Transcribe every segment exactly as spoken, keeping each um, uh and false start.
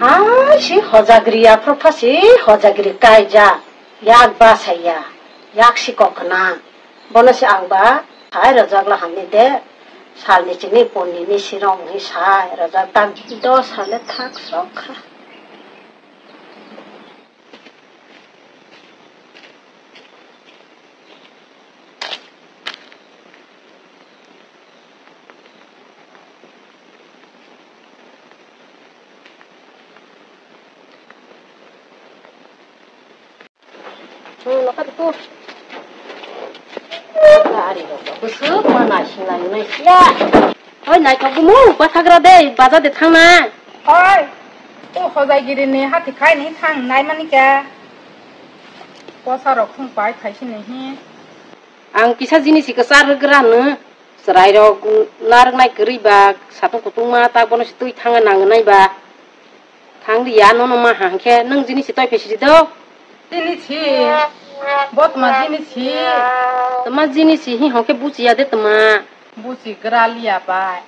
Ai si hojagri ya, phopha si hojagri kaija, yak ba saya, yak si kokna. Bono si ang ba, hai rojak la hamni de, salni chini ponni ni sirong hi sai rojak tak dos sale thak sok kha. Hmm, nokha tu. Ari rok, kusuk ma nai sinai nai siya. Oi, naithok gumu, bathagra de, baja de thangna. Oi, o hojai giri ni hati khai ni thang nai mani kya. Posa rok thung pai khai sini hi. Ang kisa jinis si kwchar rwgra no. Chwrairok narwknai kwrwi ba satung kutungma tak bono se twi thangna nangnai ba. Thang liya nono ma hang khe nwng jinis si twi phaisiri do. Jinis si, bo tma jinis si. Tma jinis si hi hong khe buchiya de tma. Buchi gra liya bai.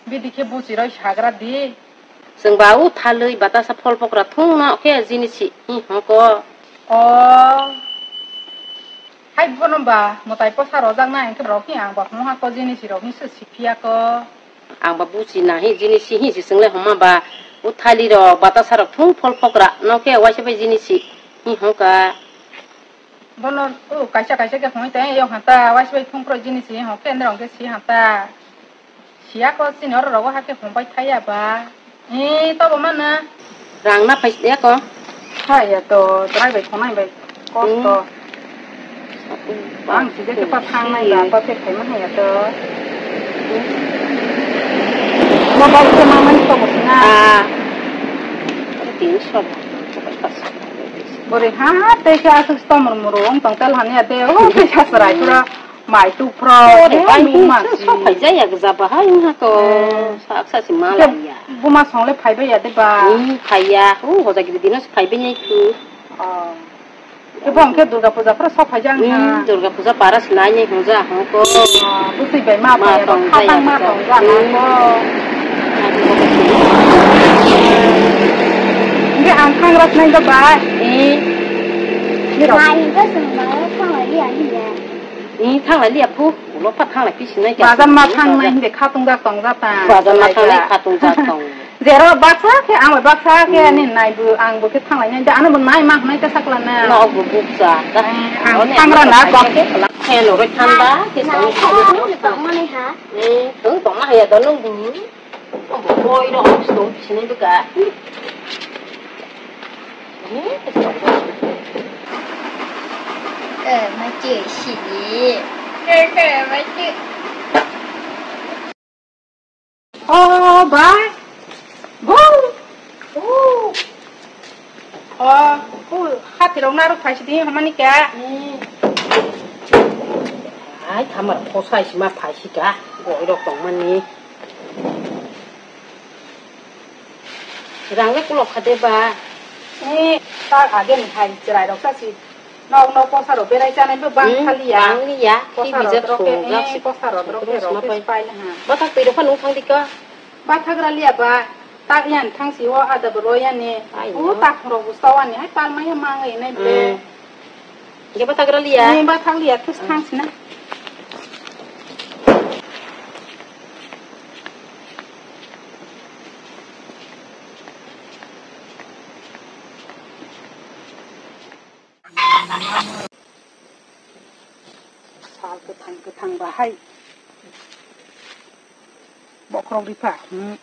Bidi khe buchi roi sagra di. Chwng ba u thalwi batasa phol pokra thung no khe jinis si hi hong ko. O. Hai bono ba mwtai posa rojak na hwnkhe rok hi ang ba hongha ko jinis rok hi se siphiya ko. Ang ba buchi na hi jinis si hi si chwngle homa ba u thali rok batasa rok thung phol phokra no khe waisa bai jinis si hi hongka. Bono o kaisa kaisa khe hongwi tong yok hanta waisa bai thung phro jinis si hong khe nrong khe si hanta. Siya ko chini oro rogo hake hongbai thaya ba. Eh, to bo mana. Rang na phai ya ko. Thaya to, trai bai khonai bai. Kosto. Hmm. Ang sida ke pa thang nai ba, pa ke khai ma ya to. Hmm. Mobile ke ma man to mo na. Ah. Tin so. Bore ha, te ke asu stomor murung tong tel han ya de. Oh, ke sa sarai pura. Mai tu pro, ore, eh, bai, buma tu si. Sok phai jaya gja bahai wngha ko. Eh. Sak sa si ma lai ya. Buma song le phai bai ya de ba? Hmm, phai ya. O, hoja gidi dino se phai bai nai khu. Oh. Ke bong ke Durga Puja pro sok phai jang ha. Hmm, Durga Puja para se nai nai hoja ho ko. Ah, bu si bai ma phai ya, tong kha jaya tang ma gja. Tong ja ha ko. Hmm. Nge ang thang ras nai da ba? Eh. Ni ro. Mai ga sung ma thang lai ya ni ya. Ni thanglai liya phu, ulo pha thanglai phi sinai kya. Bazar ma thangnai hinde khatung jak tong jak ta. Bazar ma thangnai khatung jak tong. Jero baksa khe ang bai baksa khe ani nai bu ang bo khe thanglai nai da ano bo nai ma hnai ta sakla na. No bo buksa ta. Ang thangra na kok. Khe no roi thanda khe tong. Tong mani ha. Eh, tong tong ma ya do nung bu. Tong bo koi ro stom sinai bu ka. Eh, ma che si. Ke ke ma che. Oh, bai. Go. Oh. Oh, ku hati rong naruk phai sidi hamani ka. Ai, thamar khosai sima phai sika. Goi rok tong mani. Rang le kulok kha de ba? Eh, ta age ni hai chwrai rok sa si. Nok nok posa rok berai chanai bo bang hmm, khali ya. Bang ya. Posa rok drok ke, eh, posa rok drok ke rok ke pai na ha. Bathak twi rok pha nung thang di ka? Bathak ra liya ba. Tak yan thang si o ada bo ro ya ni. Ai o no. Tak rok bu stawa ni hai tal mai ya mang ai nai ble. Hmm. Ge bathak ra liya. Eh, bathak liya thus thang si na. Sal kwthang kwthang bahai bokhorok ripha, hmm,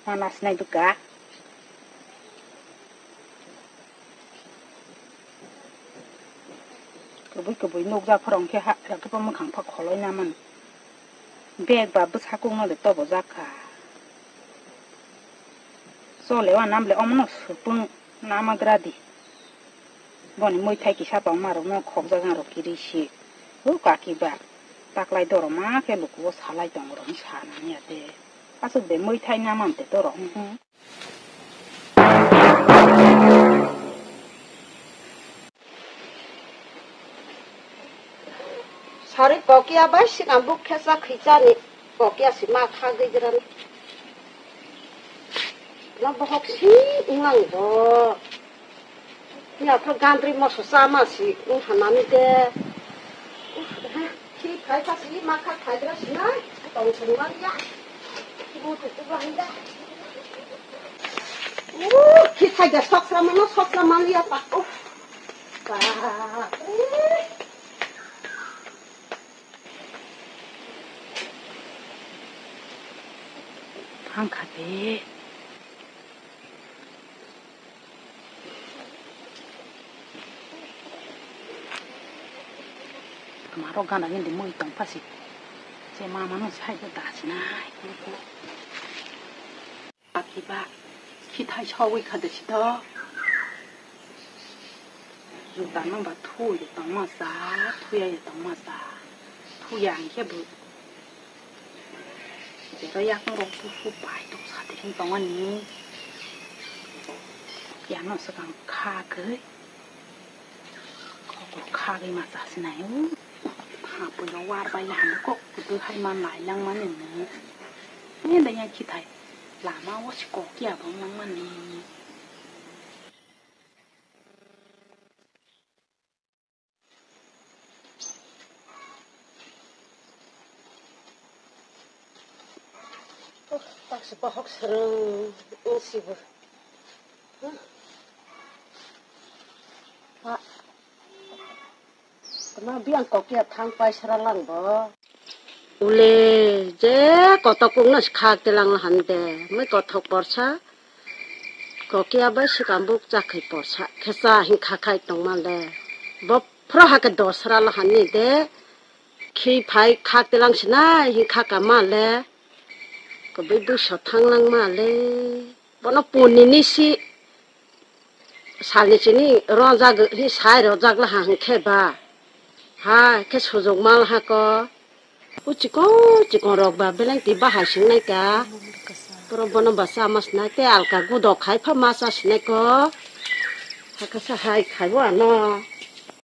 mana sinai duka. Kwbwi kwbwi nukjak phorong khe ha, rakhe pa mwkhang pha kholoi naman. Bag ba bwsakung no le tobo jak kha. Chole wa nam le omo no swpung nama gra di. Boni mwithai kisa tong ma rok no khokjak ang rok kiri si. O kaki ba taklai doro ma khe luku o salai tong rok sa nang ya de. Aswk de mwithai nama te doro. Sari kokia bai sina buk khesa khichani kokia sima khagwi jran. Bohok si wnglang bo. Ni aphro gandri moso chama si wng hanani de. Uf, ha, khi khai pha si ma kha khai gra si na. Tong sung ma ya. Bo tu tu ba handa. Uh, khi khai da sok sra mano sok sra ma ya pa. Uf. Ba. Thang kha de. Tma rok gana gini mui tong pha si. Je ma mano sai ko da si nai. Akiba, khithai sawi kha de si to. Juta nang ba thu ya tong ma sa, thu ya ya tong ma sa. Thu ya ang khe bu. Jero yakung rok bu su pai tong sa de hin tong ani. Ya no sa kang kha gwi. Kok kok kha gwi ma sa si nai u. Ha pui no war bai ya no kok bu hai ma nai lang ma ni ni. Ni da ya khithai. Lama o si kok ya bang lang ma ni. Taksa bohok swrwng wngsibo. Tama biyang kokya thang paisra lang bo. Ule je kotok kung no khak telang han de. Mai kothok porsa. Kokya bai swkang buk chakhai porsa khe cha hin kha khai tongma le. Bophro ha khe dosra la han ni de. Khi phai khak telang sinai hin kha ka ma le. Ko bai bui so thang lang ma le. Bono pun ni ni si sal ni chini ro jag hi sai ro jag la ha hin khe ba. Ha khe sujok ma la ha ko. O chikon chikon rok ba beleng twi bahai sing nai ka. Borok bono ba cha ma sinai tei alka gudok khai pha ma cha sinai ko. Hakhe sa hai khai bo ano.